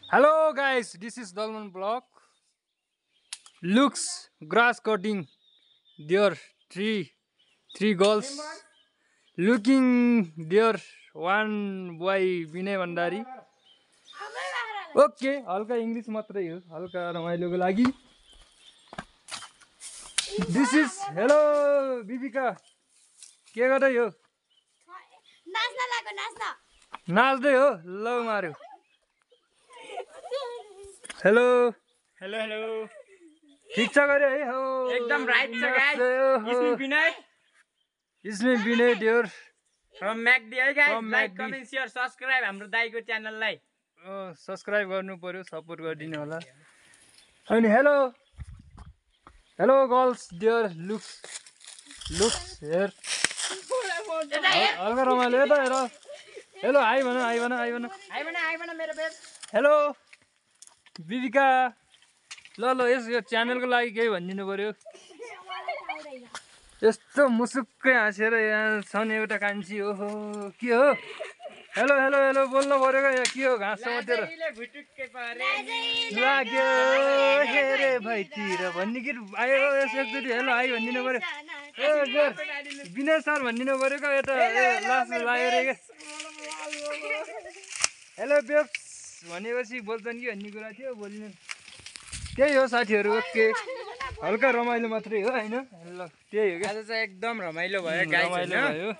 Hello guys, this is Dalman Block. Looks grass cutting. There three girls looking there. One boy Vinay Bandari. Okay, हल्का English मात्रै हो, हल्का रमाइलोको लागि. This is hello bebinca. के गर्दै हो? नाच्न लाग्यो नाच्न नाच्दै हो? ल मार्यो. हेलो हेलो हेलो ठिक छ गरे है हो एकदम राइट छ गाइस इसमी विनय इसमें विनय देयर फ्रम म्याकडी है guys From like MACD. Comment share subscribe हाम्रो दाइको च्यानललाई सब्स्क्राइब गर्नु पर्यो सपोर्ट गरिदिनु होला अनि hello hello girls there looks hair हल्का रमाइलो यता हेर हेलो हाई भन आइबन मेरो बेस हेलो बिबिका ल यो च्यानलको लागि केही भनिदिनु पर्यो यस्तो मुसुक्कै हाँसेर यहाँ छन् एउटा कान्छी ओहो के हो हेलो हेलो हेलो बोल्नु पर्यो क्या यहाँ के हो घाँस समातेर लाजैले भुटुक्कै परे लाग्यो हेरे भैतिर भन्ने गीत आयो यसो एकचोटि हेलो हाई भनिदिनु पर्यो ए गोर विनय सर भनिदिनु पर्यो क्या यता लास्ट लाग्यो रे क्या हेलो बेब्स भनेपछि बोल्छन् कि भन्ने कुरा थियो बोलिनु त्यही हो साथीहरू ओके हल्का रमाइलो मात्रै हो होइन ल त्यही हो क्या आज चाहिँ एकदम रमाइलो भयो गाइस रमाइलो भयो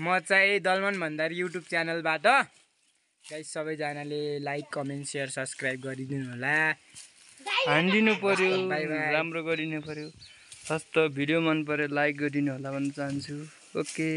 म चाहिँ दलमन भण्डारी युट्युब च्यानलबाट गाइस सबैजनाले लाइक कमेन्ट सेयर सब्स्क्राइब गरिदिनु होला हानिदिनु पर्यो बाई बाई। राम्रो गरिदिनु पर्यो हस् त भिडियो मन पर्यो लाइक गरिदिनु होला भन्न चाहन्छु ओके